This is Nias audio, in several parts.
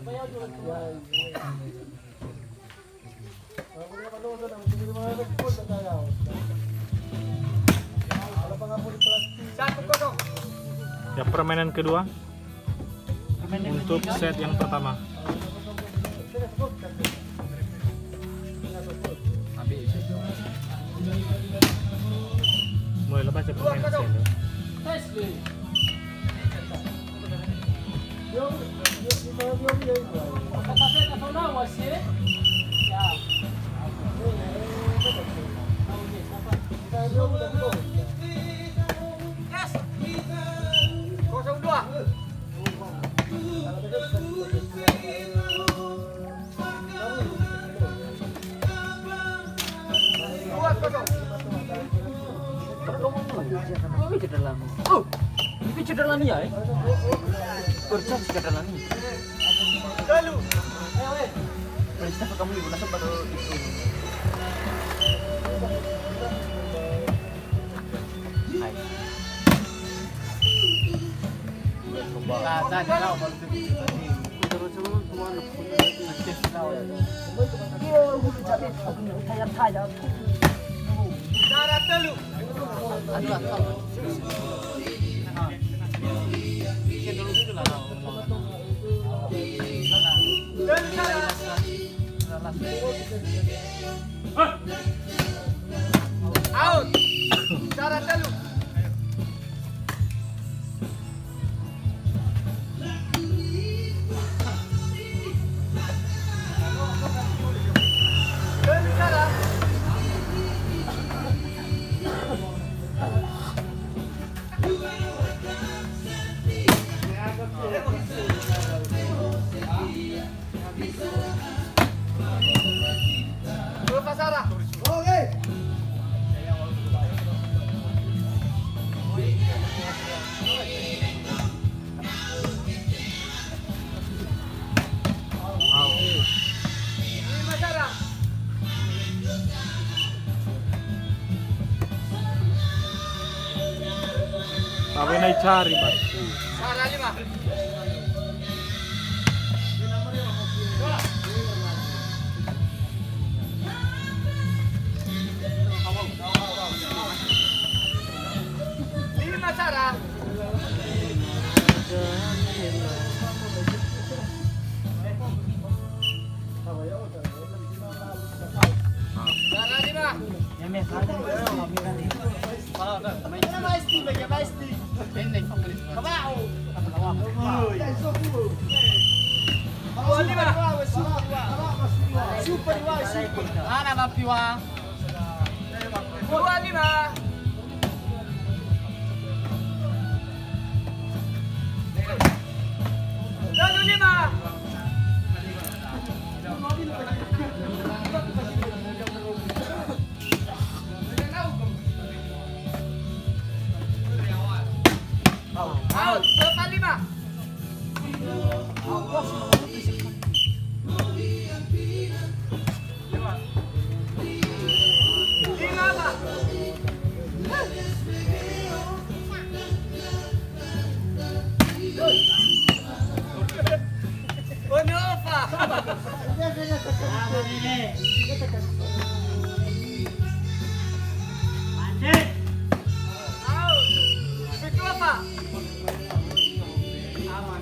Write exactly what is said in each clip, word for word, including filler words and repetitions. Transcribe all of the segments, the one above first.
Ya, permainan kedua untuk set yang pertama. Mulai lepas ya permainan set. Dua kosong. Oh, ini cedera lama. Oh, ini cedera lama ya, eh? Percaya cedera lama. Lalu. Perintah kamu ibu nasab baru itu. Hai. Out. Cara telu. Awena icari, Mas. Sara lima. Lima sara. Sara lima. Dua lima. Super, super. Mana Bapiwa? Dua lima. Telu lima. Out. Empat lima. Lima, Pak. Ono, Pak. Out. Kedua, Pak. Aman.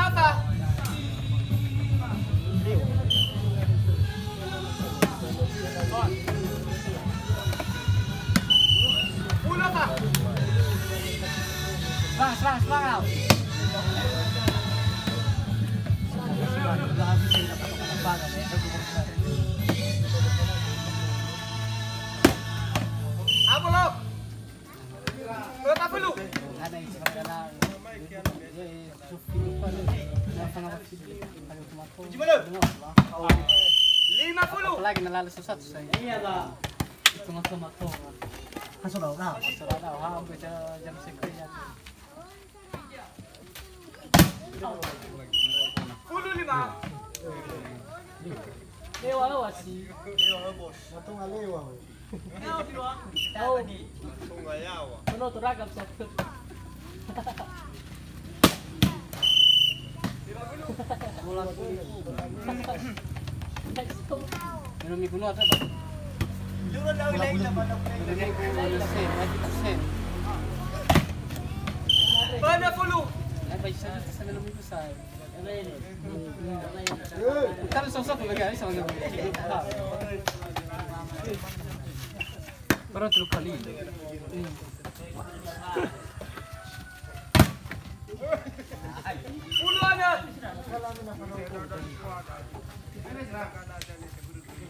Apa? Puluh apa? Serang, serang, serang, Al. Apa, Lok? Berapa puluh? Lima puluh. Apalagi na lalo susah tuh saya. Iya, Pak. Itu mah tomat. Kan sudah udah. Sudah udah, ha, sampai jam, jam sekian. Puluh lima. Lewa, lewa sih. Lewa, Bos. Matong lewa. Ono tu ragam satu. Minum mie kuno ada, Bang? Minum mie kuno ada, Bang? Banyak puluh. Kan sosok lagi sama. Pernah tiga kali. Puluh anak.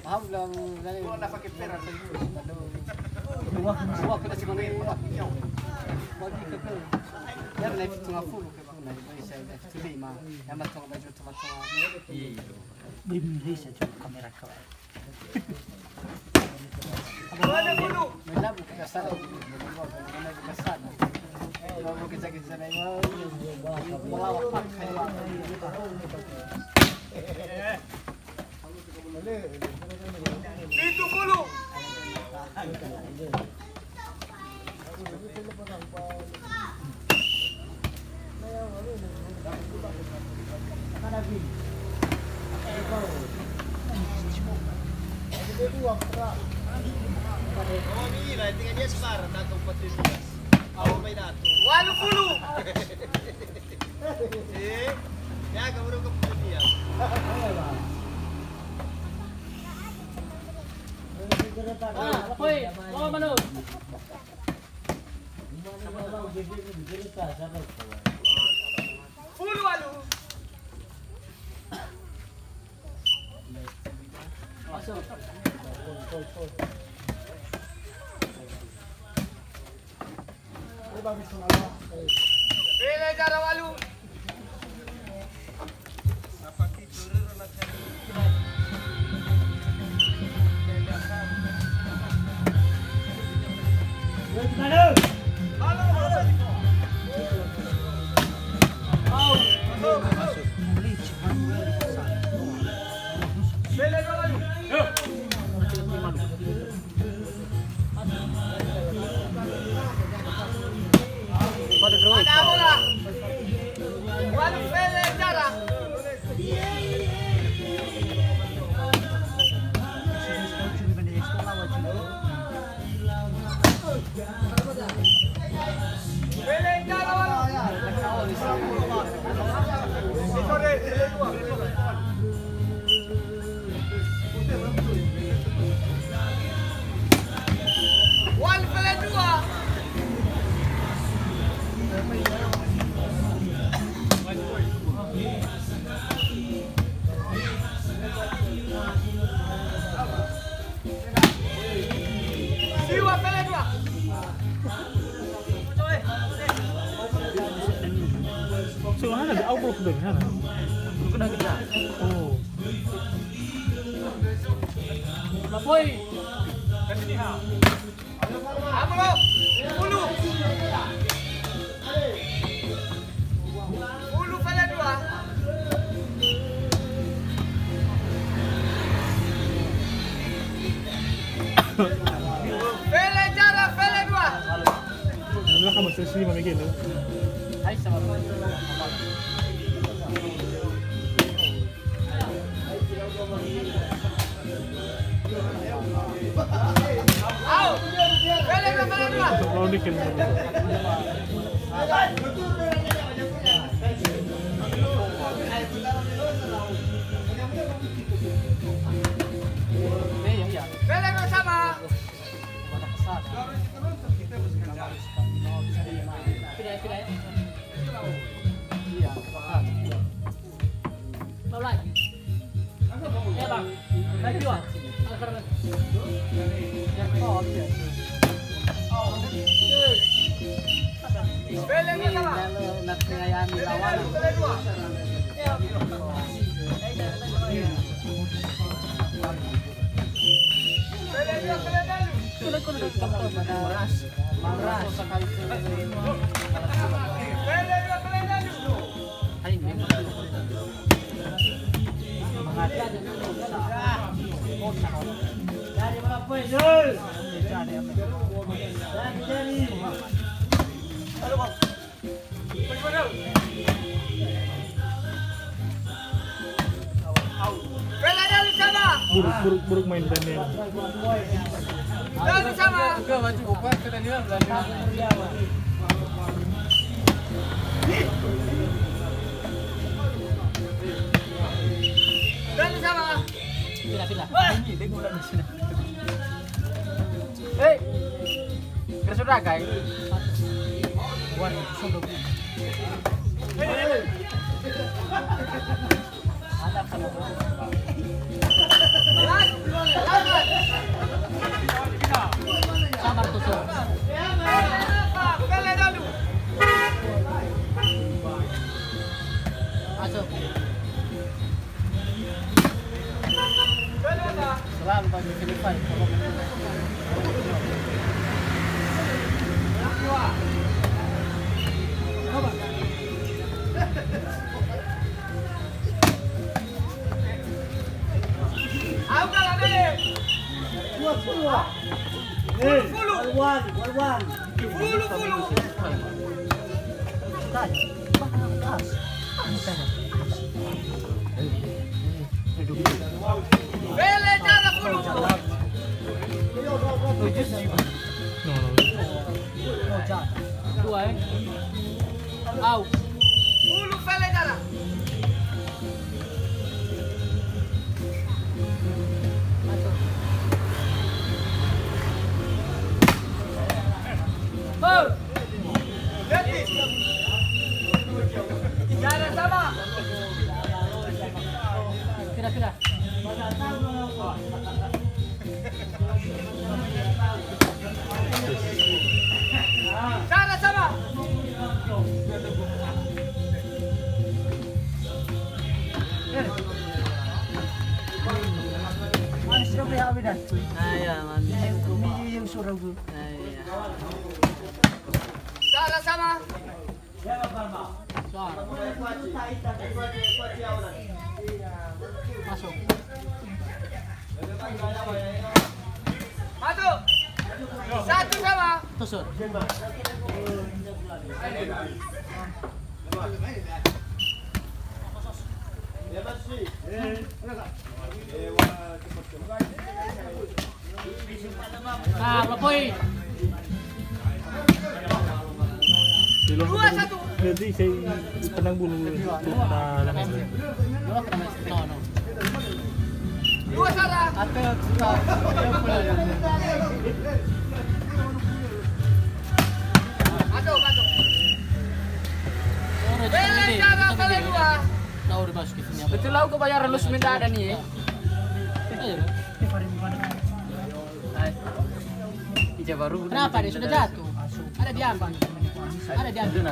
Paham lah, mulai. Wah, wah, kena cuma ni, wah. Bagi ke ke. Ya, mulai setengah puluh ke, mulai, mulai saya, mulai lima. Ya, matong baju, matong. Iya. Beri saya cuma kamera kau. Pitu puluh. Walu puluh. Eh, ya, kamu udah kemudian. Ah, woi, lawan mana? Puluh walu. Masuk. Bele jara walu. Ada bola. Walu pele jara. Pele jara, walu. Walu pele dua. Siwa pele dua. So, hana, au, bro, kena, hana. Kena kita. Oh. Lapoi. Apa, Bro? Puluh. Puluh pele dua. Pele jara, pele dua. Ini lah kamu sesi, Mami, gitu. Hai, sama. Au! Pele dua, pele dua. Oh, ini kan. Iya, iya. Pele bersama. Pindah, pindah ya. Iya, paham. Mau lagi. Ya, Bang. Lagi, Bang. Buruk, buruk, buruk main Daniel. Hei, sudah, guys. Sabar, Tusul. Masuk. Selalu bagi selesai. Fulu, fulu. Fulu, fulu. Pele jara fulu. Dua, eh. Au. Fulu pele jara. Kira-kira. Sama-sama. Ayo, mami. Ayo. Sama-sama. Masuk. Masuk. Satu sama. Tusuk. Ah, berapa poin? Dua satu. Jadi saya tenang dulu. Nah, nah, nah. Dua satu. Masuk, masuk. Bela cara, bela dua. Betul lau kebayaran lu semenda ada nih. Ija baru. Kenapa dia sudah jatuh? Ada diambil. Ada diambil.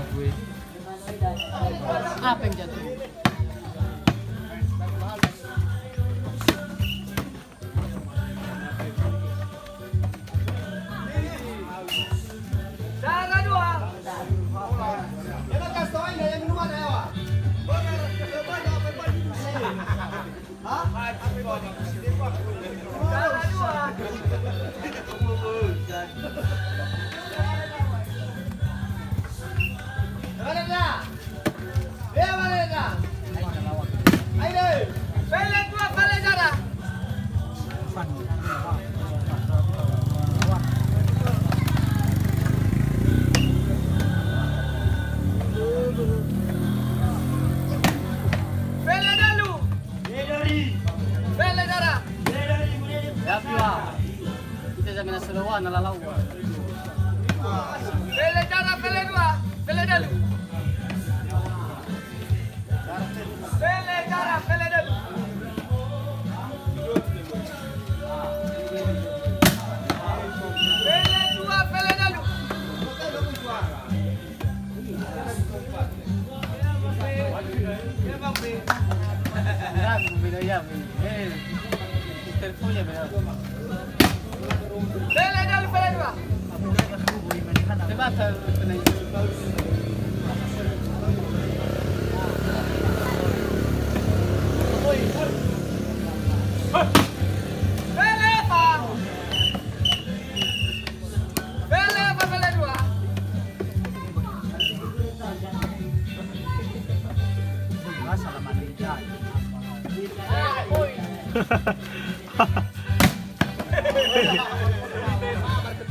Apa yang jatuh? Cara dua. Pele dalu. Pele dara. Wah, na lalau. Fele dara, fele dua, fele dalu. Fele dara, fele dalu. Fele dua, fele dalu. Fele apa fele dua?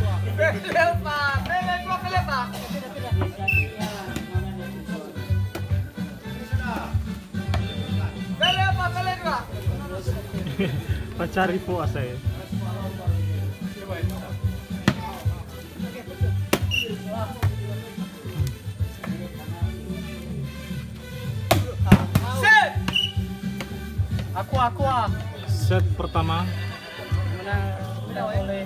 Fele apa? Fele dua, fele apa? Fele apa, fele dua? Pacari po asai. Set. Aqua, aqua. Set pertama. Menang, menang oleh